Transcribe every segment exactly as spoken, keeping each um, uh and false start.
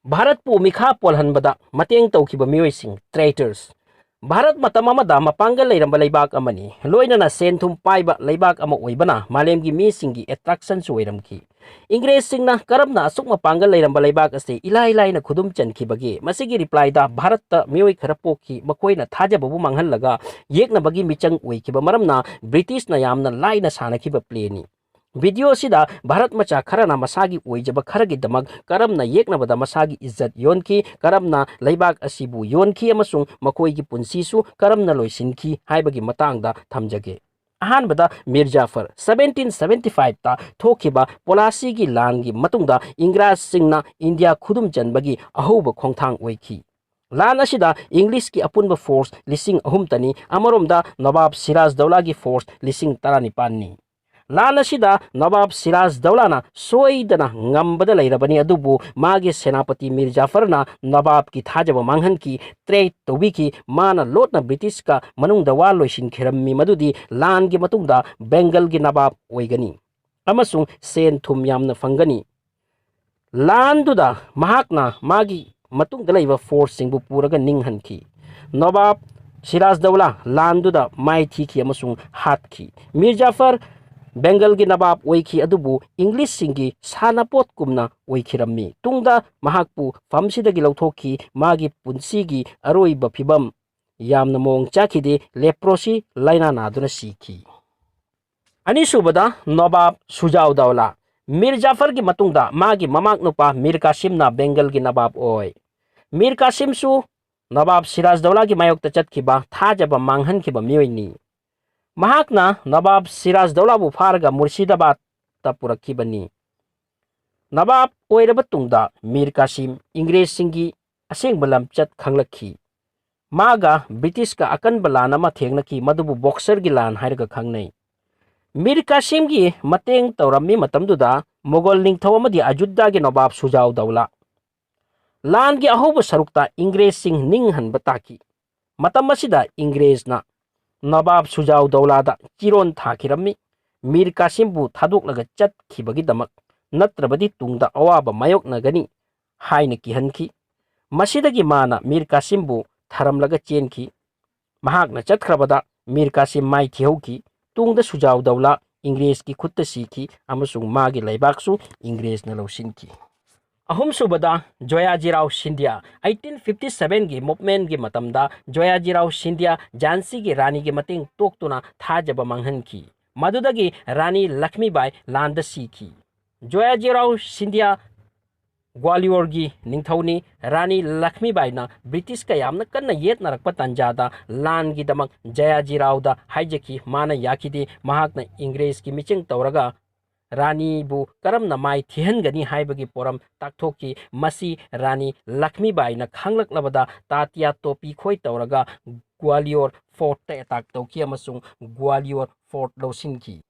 ꯚꯥꯔꯠꯄꯨ ꯃꯤꯈꯥ ꯄꯣꯜꯍꯟꯕꯗ ꯃꯇꯦꯡ ꯇꯧꯈꯤꯕ ꯃꯤꯑꯣꯏꯁꯤꯡ, traitors꯫ ꯚꯥꯔꯠ ꯃꯇꯝ ꯑꯃꯗ ꯃꯄꯥꯡꯒꯜ ꯂꯩꯔꯝꯕ ꯂꯩꯕꯥꯛ ꯑꯃꯅꯤ, ꯂꯣꯏꯅꯅ ꯁꯦꯟ ꯊꯨꯝ ꯄꯥꯏꯕ ꯂꯩꯕꯥꯛ ꯑꯃ ꯑꯣꯏꯕꯅ ꯃꯥꯂꯦꯝꯒꯤ ꯃꯤꯁꯤꯡꯒꯤ attractionꯁꯨ ꯑꯣꯏꯔꯝꯈꯤ꯫ ꯏꯪꯒ꯭ꯔꯦꯖꯁꯤꯡꯅ ꯀꯔꯝꯅ ꯑꯁꯨꯛ ꯃꯄꯥꯡꯒꯜ ꯂꯩꯔꯝꯕ ꯂꯩꯕꯥꯛ ꯑꯁꯤ ꯏꯂꯥꯏ ꯂꯥꯏꯅ ꯈꯨꯗꯨꯝ ꯆꯟꯈꯤꯕꯒꯦ? ꯃꯁꯤꯒꯤ replyꯗ ꯚꯥꯔꯠꯇ ꯃꯤꯑꯣꯏ ꯈꯔ ꯄꯣꯛꯈꯤ, ꯃꯈꯣꯏꯅ ꯊꯥꯖꯕꯕꯨ ꯃꯥꯡꯍꯜꯂꯒ ꯌꯦꯛꯅꯕꯒꯤ ꯃꯤꯆꯪ ꯑꯣꯏꯈꯤꯕ ꯃꯔꯝꯅ ꯕ꯭ꯔꯤꯇꯤꯁꯅ ꯌꯥꯝꯅ ꯂꯥꯏꯅ ꯁꯥꯟꯅꯈꯤꯕ playꯅꯤ꯫ Video ꯑꯁꯤꯗ ꯚꯥꯔꯠ ꯃꯆꯥ ꯈꯔꯅ ꯃꯁꯥꯒꯤ ꯑꯣꯏꯖꯕ ꯈꯔꯒꯤꯗꯃꯛ ꯀꯔꯝꯅ ꯌꯦꯛꯅꯕꯗ ꯃꯁꯥꯒꯤ ꯏꯖꯠ ꯌꯣꯟꯈꯤ, ꯀꯔꯝꯅ ꯂꯩꯕꯥꯛ ꯑꯁꯤꯕꯨ ꯌꯣꯟꯈꯤ ꯑꯃꯁꯨꯡ ꯃꯈꯣꯏꯒꯤ ꯄꯨꯟꯁꯤꯁꯨ ꯀꯔꯝꯅ ꯂꯣꯏꯁꯤꯟꯈꯤ ꯍꯥꯏꯕꯒꯤ ꯃꯇꯥꯡꯗ ꯊꯝꯖꯒꯦ꯫ ꯑꯍꯥꯟꯕꯗ ꯃꯤꯔ ꯖꯥꯐꯔ, seventeen seventy fiveꯇ ꯊꯣꯛꯈꯤꯕ ꯄꯣꯂꯥꯁꯤꯒꯤ ꯂꯥꯟꯒꯤ ꯃꯇꯨꯡꯗ ꯏꯪꯒ꯭ꯔꯥꯖꯁꯤꯡꯅ ꯏꯟꯗꯤꯌꯥ ꯈꯨꯗꯨꯝ ꯆꯟꯕꯒꯤ ꯑꯍꯧꯕ ꯈꯣꯡꯊꯥꯡ ꯑꯣꯏꯈꯤ꯫ ꯂꯥꯟ ꯑꯁꯤꯗ ꯏꯪꯂꯤꯁꯀꯤ ꯑꯄꯨꯟꯕ force ꯂꯤꯁꯤꯡ ꯑꯍꯨꯝꯇꯅꯤ, ꯑꯃꯔꯣꯝꯗ ꯅꯋꯥꯕ ꯁꯤꯔꯥꯖꯗꯧꯂꯥꯒꯤ force ꯂꯤꯁꯤꯡ ꯇꯔꯥꯅꯤꯄꯥꯟꯅꯤ꯫ ꯂꯥꯟ ꯑꯁꯤꯗ ꯅꯋꯥꯕ ꯁꯤꯔꯥꯖꯗꯧꯂꯥꯅ ꯁꯣꯏꯗꯅ ꯉꯝꯕꯗ ꯂꯩꯔꯕꯅꯤ, ꯑꯗꯨꯕꯨ ꯃꯥꯒꯤ ꯁꯦꯅꯥꯄꯇꯤ ꯃꯤꯔ ꯖꯥꯐꯔꯅ ꯅꯋꯥꯕꯀꯤ ꯊꯥꯖꯕ ꯃꯥꯡꯍꯟꯈꯤ, trait ꯇꯧꯕꯤꯈꯤ꯫ ꯃꯥꯅ ꯂꯣꯠꯅ ꯕ꯭ꯔꯤꯇꯤꯁꯀ ꯃꯅꯨꯡꯗ ꯋꯥ ꯂꯣꯏꯁꯤꯟꯈꯤꯔꯝꯃꯤ, ꯃꯗꯨꯗꯤ ꯂꯥꯟꯒꯤ ꯃꯇꯨꯡꯗ ꯕꯦꯡꯒꯜꯒꯤ ꯅꯋꯥꯕ ꯑꯣꯏꯒꯅꯤ ꯑꯃꯁꯨꯡ ꯁꯦꯟ ꯊꯨꯝ ꯌꯥꯝꯅ ꯐꯪꯒꯅꯤ꯫ ꯂꯥꯟꯗꯨꯗ ꯃꯍꯥꯛꯅ ꯃꯥꯒꯤ ꯃꯇꯨꯡꯗ ꯂꯩꯕ forceꯁꯤꯡꯕꯨ ꯄꯨꯔꯒ ꯅꯤꯡꯍꯟꯈꯤ꯫ ꯅꯋꯥꯕ ꯁꯤꯔꯥꯖꯗꯧꯂꯥ ꯂꯥꯟꯗꯨꯗ ꯃꯥꯏꯊꯤꯈꯤ ꯑꯃꯁꯨꯡ ꯍꯥꯠꯈꯤ꯫ ꯃꯤꯔ ꯖꯥꯐꯔ ꯕꯦꯡꯒꯜꯒꯤ ꯅꯋꯥꯕ ꯑꯣꯏꯈꯤ, ꯑꯗꯨꯕꯨ ꯏꯪꯂꯤꯁꯁꯤꯡꯒꯤ ꯁꯥꯟꯅꯄꯣꯠꯀꯨꯝꯅ ꯑꯣꯏꯈꯤꯔꯝꯃꯤ꯫ ꯇꯨꯡꯗ ꯃꯍꯥꯛꯄꯨ ꯐꯝꯁꯤꯗꯒꯤ ꯂꯧꯊꯣꯛꯈꯤ꯫ ꯃꯥꯒꯤ ꯄꯨꯟꯁꯤꯒꯤ ꯑꯔꯣꯏꯕ ꯐꯤꯕꯝ ꯌꯥꯝꯅ ꯃꯑꯣꯡ ꯆꯥꯈꯤꯗꯦ, leprosy ꯂꯥꯏꯅꯥ ꯅꯥꯗꯨꯅ ꯁꯤꯈꯤ꯫ ꯑꯅꯤꯁꯨꯕꯗ ꯅꯋꯥꯕ ꯁꯨꯖꯥꯎꯗꯧꯂꯥ꯫ ꯃꯤꯔ ꯖꯥꯐꯔꯒꯤ ꯃꯇꯨꯡꯗ ꯃꯥꯒꯤ ꯃꯃꯥꯛ ꯅꯨꯄꯥ ꯃꯤꯔ ꯀꯥꯁꯤꯝꯅ ꯕꯦꯡꯒꯜꯒꯤ ꯅꯋꯥꯕ ꯑꯣꯏ꯫ ꯃꯤꯔ ꯀꯥꯁꯤꯝꯁꯨ ꯅꯋꯥꯕ ꯁꯤꯔꯥꯖꯗꯧꯂꯥꯒꯤ ꯃꯥꯌꯣꯛꯇ ꯆꯠꯈꯤꯕ ꯊꯥꯖꯕ ꯃꯥꯡꯍꯟꯈꯤꯕ ꯃꯤꯑꯣꯏꯅꯤ꯫ ꯃꯍꯥꯛꯅ ꯅꯋꯥꯕ ꯁꯤꯔꯥꯖꯗꯧꯂꯥꯕꯨ ꯐꯥꯔꯒ ꯃꯨꯔꯁꯤꯗꯥꯕꯥꯗꯇ ꯄꯨꯔꯛꯈꯤꯕꯅꯤ꯫ ꯅꯋꯥꯕ ꯑꯣꯏꯔꯕ ꯇꯨꯡꯗ ꯃꯤꯔ ꯀꯥꯁꯤꯝ ꯏꯪꯒ꯭ꯔꯦꯖꯁꯤꯡꯒꯤ ꯑꯁꯦꯡꯕ ꯂꯝꯆꯠ ꯈꯪꯂꯛꯈꯤ꯫ ꯃꯥꯒ ꯕ꯭ꯔꯤꯇꯤꯁꯀ ꯑꯀꯟꯕ ꯂꯥꯟ ꯑꯃ ꯊꯦꯡꯅꯈꯤ, ꯃꯗꯨꯕꯨ ꯕꯣꯛꯁꯔꯒꯤ ꯂꯥꯟ ꯍꯥꯏꯔꯒ ꯈꯪꯅꯩ꯫ ꯃꯤꯔ ꯀꯥꯁꯤꯝꯒꯤ ꯃꯇꯦꯡ ꯇꯧꯔꯝꯃꯤ ꯃꯇꯝꯗꯨꯗ ꯃꯣꯒꯜ ꯅꯤꯡꯊꯧ ꯑꯃꯗꯤ ꯑꯌꯨꯙꯌꯥꯒꯤ ꯅꯋꯥꯕ ꯁꯨꯖꯥꯎꯗꯧꯂꯥ꯫ ꯂꯥꯟꯒꯤ ꯑꯍꯧꯕ ꯁꯔꯨꯛꯇ ꯏꯪꯒ꯭ꯔꯦꯖꯁꯤꯡ ꯅꯤꯡꯍꯟꯕ ꯇꯥꯈꯤ꯫ ꯃꯇꯝ ꯑꯁꯤꯗ ꯏꯪꯒ꯭ꯔꯦꯖꯅ ꯅꯋꯥꯕ ꯁꯨꯖꯥꯎꯗꯧꯂꯥꯗ ꯆꯤꯔꯣꯟ ꯊꯥꯈꯤꯔꯝꯃꯤ, ꯃꯤꯔ ꯀꯥꯁꯤꯝꯕꯨ ꯊꯥꯗꯣꯛꯂꯒ ꯆꯠꯈꯤꯕꯒꯤꯗꯃꯛ, ꯅꯠꯇ꯭ꯔꯕꯗꯤ ꯇꯨꯡꯗ ꯑꯋꯥꯕ ꯃꯥꯌꯣꯛꯅꯒꯅꯤ꯫ ꯍꯥꯏꯅ ꯀꯤꯍꯟꯈꯤ꯫ ꯃꯁꯤꯗꯒꯤ ꯃꯥꯅ ꯃꯤꯔ ꯀꯥꯁꯤꯝꯕꯨ ꯊꯔꯝꯂꯒ ꯆꯦꯟꯈꯤ꯫ ꯃꯍꯥꯛꯅ ꯆꯠꯈ꯭ꯔꯕꯗ ꯃꯤꯔ ꯀꯥꯁꯤꯝ ꯃꯥꯏ ꯊꯤꯍꯧꯈꯤ꯫ ꯇꯨꯡꯗ ꯁꯨꯖꯥꯎ ꯗꯧꯂꯥ ꯏꯪꯒ꯭ꯔꯦꯖꯀꯤ ꯈꯨꯠꯇ ꯁꯤꯈꯤ ꯑꯃꯁꯨꯡ ꯃꯥꯒꯤ ꯂꯩꯕꯥꯛꯁꯨ ꯏꯪꯒ꯭ꯔꯦꯖꯅ ꯂꯧꯁꯤꯟꯈꯤ꯫ ꯑꯍꯨꯝꯁꯨꯕꯗ, ꯖꯣꯌꯥꯖꯤꯔꯥꯎ ꯁꯤꯟꯙꯤꯌꯥ꯫ ꯑꯩꯠꯇꯤꯟ ꯐꯤꯐꯇꯤ ꯁꯚꯦꯟꯒꯤ ꯃꯨꯚꯃꯦꯟꯒꯤ ꯃꯇꯝꯗ ꯖꯣꯌꯥꯖꯤꯔꯥꯎ ꯁꯤꯟꯙꯤꯌꯥ ꯖꯥꯟꯁꯤꯒꯤ ꯔꯥꯅꯤꯒꯤ ꯃꯇꯦꯡ ꯇꯣꯛꯇꯨꯅ ꯊꯥꯖꯕ ꯃꯥꯡꯍꯟꯈꯤ꯫ ꯃꯗꯨꯗꯒꯤ ꯔꯥꯅꯤ ꯂꯛꯁꯃꯤꯕꯥꯏ ꯂꯥꯟꯗ ꯁꯤꯈꯤ꯫ ꯖꯣꯌꯥꯖꯤꯔꯥꯎ ꯁꯤꯟꯙꯤꯌꯥ ꯒ꯭ꯋꯥꯂꯤꯌꯣꯔꯒꯤ ꯅꯤꯡꯊꯧꯅꯤ꯫ ꯔꯥꯅꯤ ꯂꯛꯁꯃꯤꯕꯥꯏꯅ ꯕ꯭ꯔꯤꯇꯤꯁꯀ ꯌꯥꯝꯅ ꯀꯟꯅ ꯌꯦꯠꯅꯔꯛꯄ ꯇꯥꯟꯖꯥꯗ ꯂꯥꯟꯒꯤꯗꯃꯛ ꯖꯌꯥꯖꯤꯔꯥꯎꯗ ꯍꯥꯏꯖꯈꯤ꯫ ꯃꯥꯅ ꯌꯥꯈꯤꯗꯦ꯫ ꯃꯍꯥꯛꯅ ꯏꯪꯒ꯭ꯔꯦꯖꯀꯤ ꯃꯤꯆꯪ ꯇꯧꯔꯒ ꯔꯥꯅꯤꯕꯨ ꯀꯔꯝꯅ ꯃꯥꯏ ꯊꯤꯍꯟꯒꯅꯤ ꯍꯥꯏꯕꯒꯤ ꯄꯣꯔꯝ ꯇꯥꯛꯊꯣꯛꯈꯤ꯫ ꯃꯁꯤ ꯔꯥꯅꯤ ꯂꯛꯁꯃꯤꯕꯥꯏꯅ ꯈꯪꯂꯛꯂꯕꯗ ꯇꯥꯇꯤꯌꯥ ꯇꯣꯄꯤ ꯈꯣꯏ ꯇꯧꯔꯒ ꯒ꯭ꯋꯥꯂꯤꯌꯣꯔ ꯐꯣꯔꯠꯇ ꯑꯦꯇꯥꯛ ꯇꯧꯈꯤ ꯑꯃꯁꯨꯡ ꯒ꯭ꯋꯥꯂꯤꯌꯣꯔ ꯐꯣꯔꯠ ꯂꯧꯁꯤꯟꯈꯤ꯫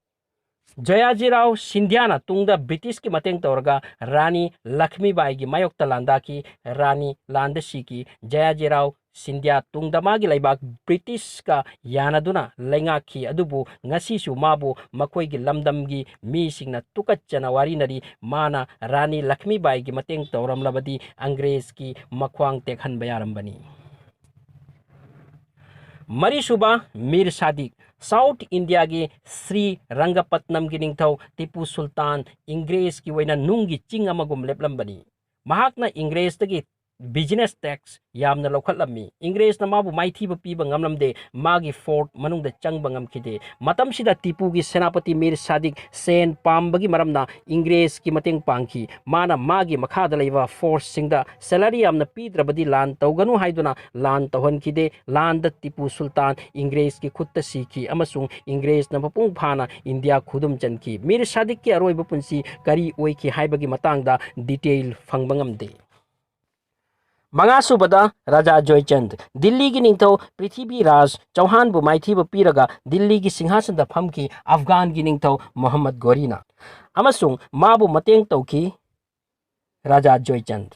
ꯖꯌꯥꯖꯤꯔꯥꯎ ꯁꯤꯟꯙꯤꯌꯥꯅ ꯇꯨꯡꯗ ꯕ꯭ꯔꯤꯇꯤꯁꯀꯤ ꯃꯇꯦꯡ ꯇꯧꯔꯒ ꯔꯥꯅꯤ ꯂꯛꯁꯃꯤꯕꯥꯏꯒꯤ ꯃꯥꯌꯣꯛꯇ ꯂꯥꯟꯗꯥꯈꯤ꯫ ꯔꯥꯅꯤ ꯂꯥꯟꯗ ꯁꯤꯈꯤ꯫ ꯖꯌꯥꯖꯤꯔꯥꯎ ꯁꯤꯟꯙꯤꯌꯥ ꯇꯨꯡꯗ ꯃꯥꯒꯤ ꯂꯩꯕꯥꯛ ꯕ꯭ꯔꯤꯇꯤꯁꯀ ꯌꯥꯅꯗꯨꯅ ꯂꯩꯉꯥꯛꯈꯤ, ꯑꯗꯨꯕꯨ ꯉꯁꯤꯁꯨ ꯃꯥꯕꯨ ꯃꯈꯣꯏꯒꯤ ꯂꯝꯗꯝꯒꯤ ꯃꯤꯁꯤꯡꯅ ꯇꯨꯀꯠꯆꯅ ꯋꯥꯔꯤꯅꯔꯤ꯫ ꯃꯥꯅ ꯔꯥꯅꯤ ꯂꯛꯁꯃꯤꯕꯥꯏꯒꯤ ꯃꯇꯦꯡ ꯇꯧꯔꯝꯂꯕꯗꯤ ꯑꯪꯒ꯭ꯔꯦꯖꯀꯤ ꯃꯈ꯭ꯋꯥꯡ ꯇꯦꯛꯍꯟꯕ ꯌꯥꯔꯝꯕꯅꯤ꯫ ꯃꯔꯤꯁꯨꯕ, ꯃꯤꯔ ꯁꯥꯗꯤꯛ꯫ ꯁꯥꯎꯠ ꯏꯟꯗꯤꯌꯥꯒꯤ ꯁ꯭ꯔꯤ ꯔꯪꯒꯄꯠꯅꯝꯒꯤ ꯅꯤꯡꯊꯧ ꯇꯤꯄꯨ ꯁꯨꯜꯇꯥꯟ ꯏꯪꯒ꯭ꯔꯦꯖꯀꯤ ꯑꯣꯏꯅ ꯅꯨꯡꯒꯤ ꯆꯤꯡ ꯑꯃꯒꯨꯝ ꯂꯦꯞꯂꯝꯕꯅꯤ꯫ ꯃꯍꯥꯛꯅ ꯏꯪꯒ꯭ꯔꯦꯖꯇꯒꯤ ꯕꯤꯖꯤꯅꯦꯁ ꯇꯦꯛꯁ ꯌꯥꯝꯅ ꯂꯧꯈꯠꯂꯝꯃꯤ꯫ ꯏꯪꯒ꯭ꯔꯦꯖꯅ ꯃꯥꯕꯨ ꯃꯥꯏꯊꯤꯕ ꯄꯤꯕ ꯉꯝꯂꯝꯗꯦ꯫ ꯃꯥꯒꯤ ꯐꯣꯔꯠ ꯃꯅꯨꯡꯗ ꯆꯪꯕ ꯉꯝꯈꯤꯗꯦ꯫ ꯃꯇꯝꯁꯤꯗ ꯇꯤꯄꯨꯒꯤ ꯁꯦꯅꯥꯄꯇꯤ ꯃꯤꯔ ꯁꯥꯗꯤꯛ ꯁꯦꯟ ꯄꯥꯝꯕꯒꯤ ꯃꯔꯝꯅ ꯏꯪꯒ꯭ꯔꯦꯖꯀꯤ ꯃꯇꯦꯡ ꯄꯥꯡꯈꯤ꯫ ꯃꯥꯅ ꯃꯥꯒꯤ ꯃꯈꯥꯗ ꯂꯩꯕ ꯐꯣꯔꯁꯁꯤꯡꯗ ꯁꯦꯂꯔꯤ ꯌꯥꯝꯅ ꯄꯤꯗ꯭ꯔꯕꯗꯤ ꯂꯥꯟ ꯇꯧꯒꯅꯨ ꯍꯥꯏꯗꯨꯅ ꯂꯥꯟ ꯇꯧꯍꯟꯈꯤꯗꯦ꯫ ꯂꯥꯟꯗ ꯇꯤꯄꯨ ꯁꯨꯜꯇꯥꯟ ꯏꯪꯒ꯭ꯔꯦꯖꯀꯤ ꯈꯨꯠꯇ ꯁꯤꯈꯤ ꯑꯃꯁꯨꯡ ꯏꯪꯒ꯭ꯔꯦꯖꯅ ꯃꯄꯨꯡ ꯐꯥꯅ ꯏꯟꯗꯤꯌꯥ ꯈꯨꯗꯨꯝ ꯆꯟꯈꯤ꯫ ꯃꯤꯔ ꯁꯥꯗꯤꯛꯀꯤ ꯑꯔꯣꯏꯕ ꯄꯨꯟꯁꯤ ꯀꯔꯤ ꯑꯣꯏꯈꯤ ꯍꯥꯏꯕꯒꯤ ꯃꯇꯥꯡꯗ ꯗꯤꯇꯦꯜ ꯐꯪꯕ ꯉꯝꯗꯦ꯫ ꯃꯉꯥꯁꯨꯕꯗ, ꯔꯥꯖꯥ ꯖꯣꯏꯆꯟꯗ꯫ ꯗꯤꯜꯂꯤꯒꯤ ꯅꯤꯡꯊꯧ ꯄ꯭ꯔꯤꯊꯤꯕꯤꯔꯥꯖ ꯆꯧꯍꯥꯟꯕꯨ ꯃꯥꯏꯊꯤꯕ ꯄꯤꯔꯒ ꯗꯤꯜꯂꯤꯒꯤ ꯁꯤꯡꯍꯥꯁꯟꯗ ꯐꯝꯈꯤ ꯑꯐꯒꯥꯟꯒꯤ ꯅꯤꯡꯊꯧ ꯃꯨꯍꯝꯃꯗ ꯘꯣꯔꯤꯅ, ꯑꯃꯁꯨꯡ ꯃꯥꯕꯨ ꯃꯇꯦꯡ ꯇꯧꯈꯤ꯫ ꯔꯥꯖꯥ ꯖꯣꯏꯆꯟꯗ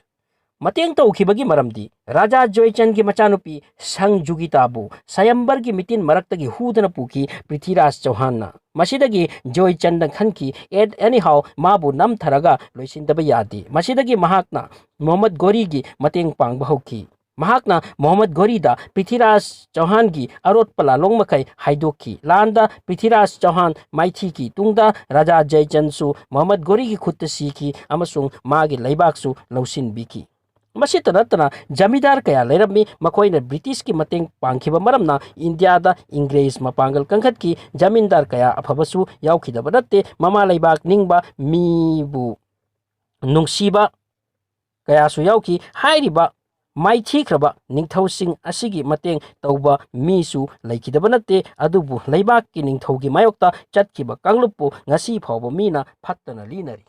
ꯃꯇꯦꯡ ꯇꯧꯈꯤꯕꯒꯤ ꯃꯔꯝꯗꯤ ꯔꯥꯖꯥ ꯖꯣꯏꯆꯟꯗꯒꯤ ꯃꯆꯥꯅꯨꯄꯤ ꯁꯪꯖꯨꯒꯤꯇꯥꯕꯨ ꯁꯌꯝꯕꯔꯒꯤ ꯃꯤꯇꯤꯟ ꯃꯔꯛꯇꯒꯤ ꯍꯨꯗꯅ ꯄꯨꯈꯤ ꯄ꯭ꯔꯤꯊꯤꯔꯥꯖ ꯆꯧꯍꯥꯟꯅ꯫ ꯃꯁꯤꯗꯒꯤ ꯖꯣꯏꯆꯟꯗ ꯈꯟꯈꯤ, "At anyhow, ꯃꯥꯕꯨ ꯅꯝꯊꯔꯒ ꯂꯣꯏꯁꯤꯟꯗꯕ ꯌꯥꯗꯦ"꯫ ꯃꯁꯤꯗꯒꯤ ꯃꯍꯥꯛꯅ ꯃꯨꯍꯝꯃꯗ ꯘꯣꯔꯤꯒꯤ ꯃꯇꯦꯡ ꯄꯥꯡꯕ ꯍꯧꯈꯤ꯫ ꯃꯍꯥꯛꯅ ꯃꯨꯍꯝꯃꯗ ꯘꯣꯔꯤꯗ ꯄ꯭ꯔꯤꯊꯤꯔꯥꯖ ꯆꯧꯍꯥꯟꯒꯤ ꯑꯔꯣꯠꯄ ꯂꯥꯂꯣꯡ ꯃꯈꯩ ꯍꯥꯏꯗꯣꯛꯈꯤ꯫ ꯂꯥꯟꯗ ꯄ꯭ꯔꯤꯊꯤꯔꯥꯖ ꯆꯧꯍꯥꯟ ꯃꯥꯏꯊꯤꯈꯤ꯫ ꯇꯨꯡꯗ ꯔꯥꯖꯥ ꯖꯌꯆꯟꯁꯨ ꯃꯨꯍꯝꯃꯗ ꯘꯣꯔꯤꯒꯤ ꯈꯨꯠꯇ ꯁꯤꯈꯤ ꯑꯃꯁꯨꯡ ꯃꯥꯒꯤ ꯂꯩꯕꯥꯛꯁꯨ ꯂꯧꯁꯤꯟꯕꯤꯈꯤ꯫ ꯃꯁꯤꯇ ꯅꯠꯇꯅ ꯖꯃꯤꯟꯗꯥꯔ ꯀꯌꯥ ꯂꯩꯔꯝꯃꯤ꯫ ꯃꯈꯣꯏꯅ ꯕ꯭ꯔꯤꯇꯤꯁꯀꯤ ꯃꯇꯦꯡ ꯄꯥꯡꯈꯤꯕ ꯃꯔꯝꯅ ꯏꯟꯗꯤꯌꯥꯗ ꯏꯪꯒ꯭ꯔꯦꯖ ꯃꯄꯥꯡꯒꯜ ꯀꯟꯈꯠꯈꯤ꯫ ꯖꯃꯤꯟꯗꯥꯔ ꯀꯌꯥ ꯑꯐꯕꯁꯨ ꯌꯥꯎꯈꯤꯗꯕ ꯅꯠꯇꯦ꯫ ꯃꯃꯥ ꯂꯩꯕꯥꯛ ꯅꯤꯡꯕ, ꯃꯤꯕꯨ ꯅꯨꯡꯁꯤꯕ ꯀꯌꯥꯁꯨ ꯌꯥꯎꯈꯤ꯫ ꯍꯥꯏꯔꯤꯕ ꯃꯥꯏꯊꯤꯈ꯭ꯔꯕ ꯅꯤꯡꯊꯧꯁꯤꯡ ꯑꯁꯤꯒꯤ ꯃꯇꯦꯡ ꯇꯧꯕ ꯃꯤꯁꯨ ꯂꯩꯈꯤꯗꯕ ꯅꯠꯇꯦ꯫ ꯑꯗꯨꯕꯨ ꯂꯩꯕꯥꯛꯀꯤ ꯅꯤꯡꯊꯧꯒꯤ ꯃꯥꯌꯣꯛꯇ ꯆꯠꯈꯤꯕ ꯀꯥꯡꯂꯨꯞꯄꯨ ꯉꯁꯤ ꯐꯥꯎꯕ ꯃꯤꯅ ꯐꯠꯇꯅ ꯂꯤꯅꯔꯤ꯫